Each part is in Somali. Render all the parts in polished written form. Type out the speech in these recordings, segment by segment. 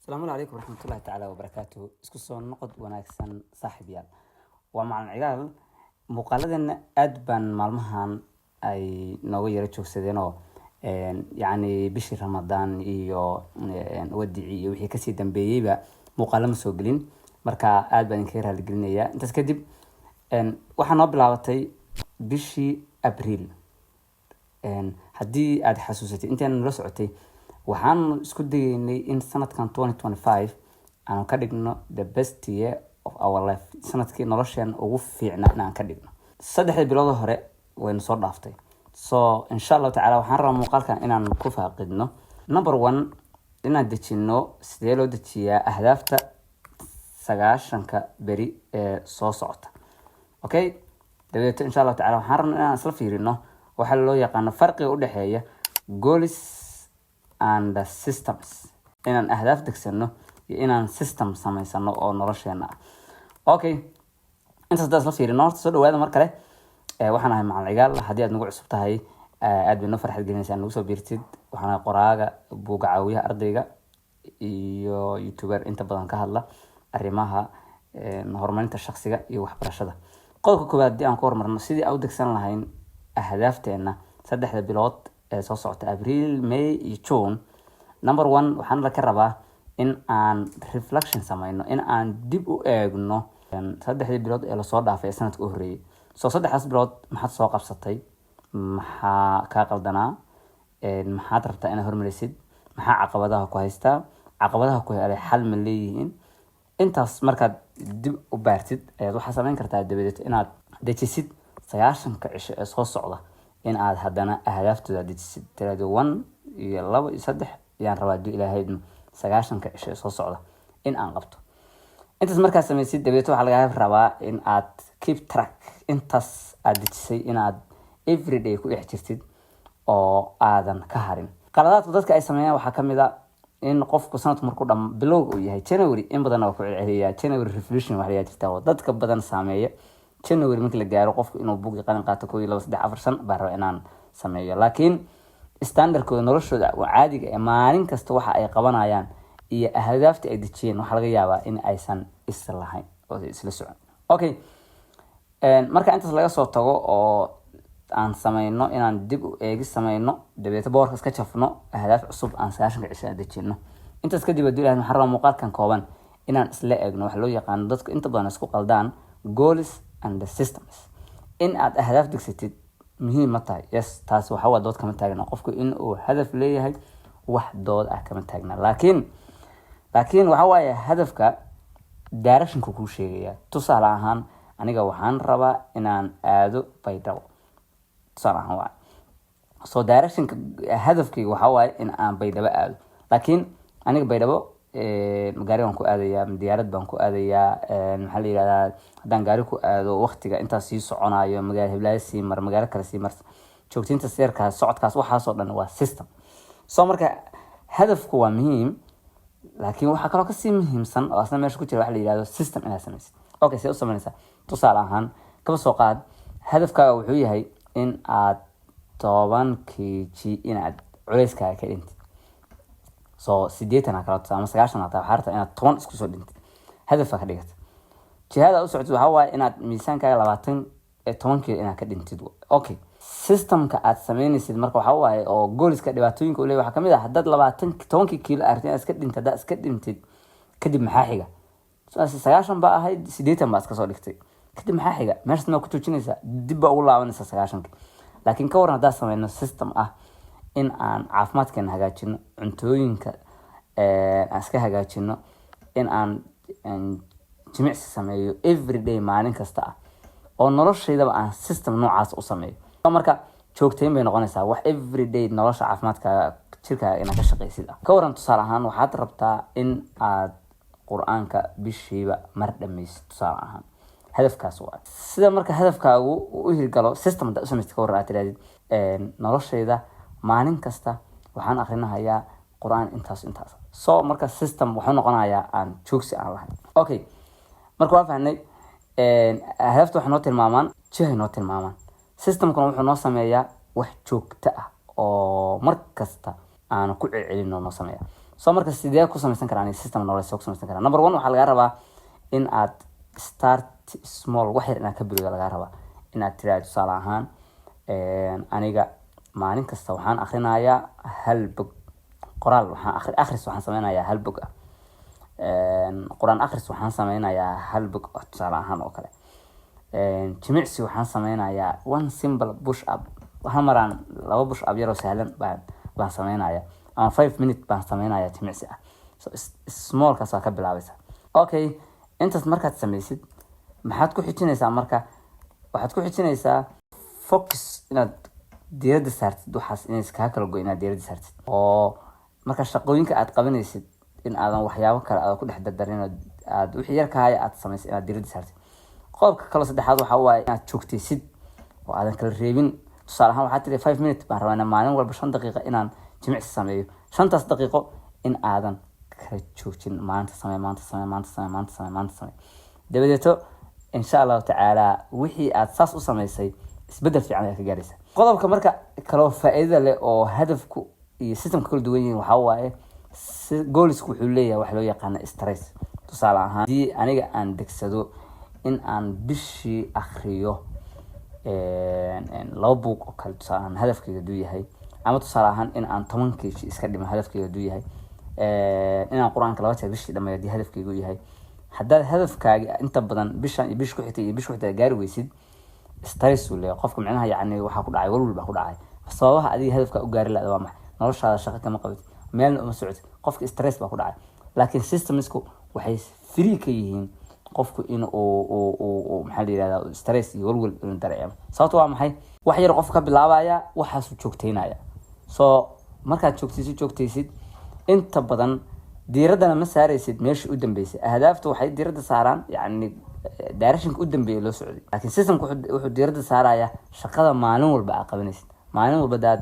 Asalaamu calaykum waraxmatullahi tacaala wabarakaatuhu. Isku soo noqod wanaagsan, saaxiibyaal. Waa Macalin Cigaal. Muuqaaladeena aad baan maalmahan ay nooga yaro joogsadeenoo, yacni bishii Ramadaan iyo wadicii iyo wixii kasii dambeeyeyba muuqaalo ma soo gelin. Marka aad baan idinkaga raaligelinayaa. Intaas kadib, waxaa noo bilaabatay bishii Abriil. Haddii aad xasuusatay intaana nala socotay, waxaanu isku dayeynay in sanadkan 2025 aanu ka dhigno the best year of our life, sanadkii nolosheena ugu fiicnaa in aan ka dhigno. Saddexdii bilood hore waynu soo dhaaftay. So insha Allahu tacala waxaan rabaa muuqaalkan inaan ku faaqidno, number one, inaan dejino sidee loo dejiyaa ahdaafta 90-ka beri ee soo socota. Okay, dabadeeto insha Allahu tacala waxaan rabnaa inaan isla fiirino waxaa loo yaqaano farqiga udhexeeya goals and systems, inaan ahdaaf degsano iyo inaan system samaysano oo nolosheena ah. Okay, intaas haddaan isla fiirino, horta soo dhawaada mar kale. Waxaan ahay Macalin Cigaal. Haddii aad nagu cusub tahay, aad bay noo farxad gelinaysaa nagu soo biirtid. Waxaan ahay qoraaga buugga caawiyaha ardayga iyo YouTuber inta badan ka hadla arrimaha horumarinta shakhsiga iyo waxbarashada. Qodobka koowaad haddii aan ku horumarno, sidii aan u degsan lahayn ahdaafteena saddexda bilood ee soo socota, Abriil, May iyo June. Number one, waxaan la ka rabaa in aan reflection sameyno, in aan dib u eegno saddexdii bilood ee lasoo dhaafay ee sanadka u horreeyey. So saddexdaas bilood maxaad soo qabsatay? Maxaa kaa qaldanaa? Maxaad rabtaa inaad hormarisid? Maxaa caqabadaha ku haystaa? Caqabadaha ku helay xal ma leeyihiin? Intaas markaad dib u baartid ayaad waxaa sameyn kartaa dabadeed inaad dejisid 90-ka cisho ee soo socda, in aad haddana ahdaaftoda dejisid, tiraado one iyo laba iyo saddex ayaan rabaa hadduu Ilaahay idmo 90-ka cisho ee soo socda in aan qabto. Intaas markaad samaysid dabeeto, waxaa lagaa rabaa in aad keep track intaas aad dejisay, inaad everyday ku dhex jirtid oo aadan ka harin. Qaladaadku dadka ay sameeyaan waxaa kamid a in qofku sanadku markuu dham bilowga uu yahay January, in badan waa ku celceliyaa, January revolution wax layaa jirta oo dadka badan saameeya. January markii la gaaro, qofku inuu bugi qalin qaato, kow iyo laba, saddex, afar, shan baan rabaa inaan sameeyo, laakiin standardkooda noloshooda oo caadiga ee maalin kasta waxa ay qabanayaan iyo ahdaafta ay dejiyeen waxaa laga yaabaa in aysan is lahayn oo isla socon. Okay, marka intaas laga soo tago oo aan sameyno inaan dib u eegis sameyno, dabeeto boorka iska jafno, ahdaaf cusub aan 90-ka cisho aan dejino. Intaas kadib, hadduu Ilahay, waxaan rabaa muuqaalkan kooban inaan isla eegno waxa loo yaqaano, dadku inta badan isku qaldaan, goals and the systems. In aad ahdaaf degsatid muhiim ma tahay? Yes, taasi waxa waa dood kama taagna. Qofku in uu hadaf leeyahay wax dood ah kama taagna, laakiin waxa waaye hadafka directionka kuu sheegaya. Tusaale ahaan, aniga waxaan rabaa inaan aado Baydhabo, tusaale ahaan waay. So directionka hadafkayga waxa waaye in aan Baydhabo aado, laakiin aniga Baydhabo gaari baan ku aadayaa, diyaarad baan ku aadayaa, maxaa la yihahdaa, haddaan gaari ku aado waqtiga intaas sii soconayo, magaalo hiblaayo sii mar, magaalo kale sii mar, joogtinta seerkaas, socodkaas, waxaasoo dhan waa system. So marka hadafku waa muhiim, laakiin waxaa kaloo kasii muhiimsan oo asna meesha ku jira waxa la yihahdo system inaad samaysid. Okay, see u samaynaysaa? Tusaale ahaan, kaba soo qaad hadafkaaga wuxuu yahay in aad 10 kg inaad culeyskaaga ka dhintid. So 80 kala tusaa ama 90 hataa, waxaa rabtaa inaad 10 isku soo dhintid. Hadafaa ka dhigata, jihada u socotid waxaa waaye inaad miisaankaaga 20, 10 kilo inaad ka dhintid. Okay, systemka aad sameynaysid marka waxaa waaye oo goalska dhibaatooyinka uu leeyahay waxaa kamid ah, haddaad 20, 10-kii kiilo aad rabtid inaad iska dhintid, haddaad iska dhintid kadib maxaa xiga? 90 baa ahayd, 80 baa iska soo dhigtay, kadib maxaa xiga? Meeshaas maa ku joojinaysaa? Dib baa ugu laabanaysaa 90-kii. Laakiin ka waran haddaan sameyno system ah in aan caafimaadkeena hagaajino, cuntooyinka aan iska hagaajino, in aan jimicsi sameeyo everyday, maalin kasta ah, oo noloshaydaba aan system noocaas u sameeyo? Marka joogtayn bay noqonaysaa, wax everyday nolosha caafimaadkaaga, jirkaaga inaad ka shaqaysid ah. Ka waran tusaale ahaan waxaad rabtaa in aad Qur-aanka bishiiba mar dhammaysid, tusaale ahaan, hadafkaas waa sida. Marka hadafkaagu uu u hirgalo, system haddaad u samaystid, ka waran aad tirahdid noloshayda maalin kasta waxaan akrinahayaa Qur-aan intaas intaas. So marka system wuxuu noqonayaa aan joogsi aan lahayn. Okay, marka waa fahnay, ahdaafta waxay noo tilmaamaan jihay noo tilmaamaan, systemkuna wuxuu noo sameeyaa wax joogto ah oo mar kasta aanu ku celcelino noo sameeya. So marka sidee ku samaysan karaa aniga system nololeed? Soo ku samaysan karaa? Number one, waxaa lagaa rabaa in aad start small, wax yar inaad ka bilowda lagaa rabaa. Inaad tiraahdo, tusaale ahaan, aniga maalin kasta waxaan akrinayaa hal bog qoraal, waxaan akhris waxaan sameynayaa hal bog ah, Qur-aan akhris waxaan sameynayaa hal bog ah, tusaale ahaan oo kale jimicsi waxaan sameynayaa one simple push up, hal maraan laba push up yaroo sahlan baan sameynaya, ama 5 minute baan sameynaya jimicsi ah. So smallkaas waa ka bilaabaysa. Okay, intaas markaad sameysid, maxaad ku xijinaysaa? Marka waxaad ku xijinaysaa focus, inaad diiradda saartid waxaas, inays kaa kala go, inaad diiradda saartid oo marka shaqooyinka aad qabanaysid in aadan waxyaabo kale aadan ku dhex dardarin oo aad wixii yar kahaya aad samaysid, inaad diiradda saartid. Qodobka kaloo saddexaad waxa waaye inaad joogtaysid oo aadan kala reebin. Tusaale ahaan, waxaad tiri 5 minute baan rabaa inaan maalin walba 5 daqiiqa inaan jimicsi sameeyo. Shantaas daqiiqo in aadan kala joojin, maanta samee, maanta samee, maanta samee, maanta samee, maanta samee. Dabadeeto, insha Allahu tacaala, wixii aad saas u samaysay isbedel fiican ayaa ka gaaraysa. Qodobka marka kaloo faa'iidada leh oo hadafku iyo systemka kala duwan yihiin waxaa waaye si goalsku wuxuu leeyahay waxa loo yaqaana stress. Tusaale ahaan, haddii aniga aan degsado in aan bishii akriyo laba buug oo kale, tusaale ahaan, hadafkayga haduu yahay, ama tusaale ahaan in aan 10 kg iska dhimo hadafkayga haduu yahay, inaan Qur-aanka laba jeer bishii dhameeyo hadii hadafkaygu yahay, haddaad hadafkaagi inta badan bishan iyo bish ku xigtay iyo bish ku xigtay gaari weysid, stress uu leeyahay qofka. Micnaha yacni waxaa ku dhacay walwal baa ku dhacay. Sababaha adiga hadafka u gaari lahda waa maxay? Noloshaada shaqo kama qabid, meelna uma socotid, qofka stress baa ku dhacay. Laakiin systemsku waxay free ka yihiin qofku in uu, maxaa la yihahdaa, stress iyo walwal inuu dareemo. Sababto waa maxay? Wax yar qofka ka bilaabaya, waxaasuu joogteynaya. So markaad joogtaysid joogtaysid, inta badan diiraddana ma saaraysid meeshii u dambeysay. Ahdaaftu waxay diiradda saaraan yacni directionka u dambeeya loo socday, laakiin systemka wuxuu diiradda saaraya shaqada maalin walba aad qabanaysid. Maalin walba daad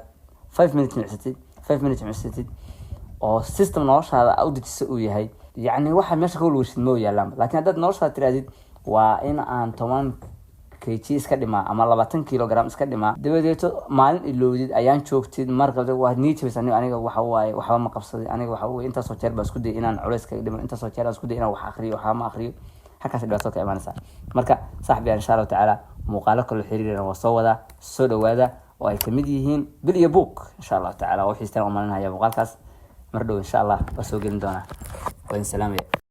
5 minutes micsatid, 5 minutes micsatid, oo system noloshaada u dejisa uu yahay, yacni waxa meesha ka walwashid ma yaalaanba. Laakiin haddaad noloshaada tirahdid waa in aan 10 kg iska dhimaa ama 20 kilogram iska dhimaa, dabadeeto maalin ilowdid, ayaan joogtid, mar waad nii jabaysa. Aniga waxa waaye waxba ma qabsaday, aniga waxa weye intaasoo jeer baa isku dayay inaan culays kaga dhimo, intaasoo jeer baan isku dayay inaan wax akriyo, waxba ma akriyo. Halkaas dhibaato ka imaanaysa. Marka saaxbi, insha Allahu tacaala muuqaalo kaloo xiriirana waa soo wadaa, soo dhawaada, oo ay kamid yihiin bil iyo book, insha Allahu tacala. Waa uxiistaan umalinaya muuqaalkaas, mar dhow insha Allah waa soo gelin doonaa. Waa idin salaamaya.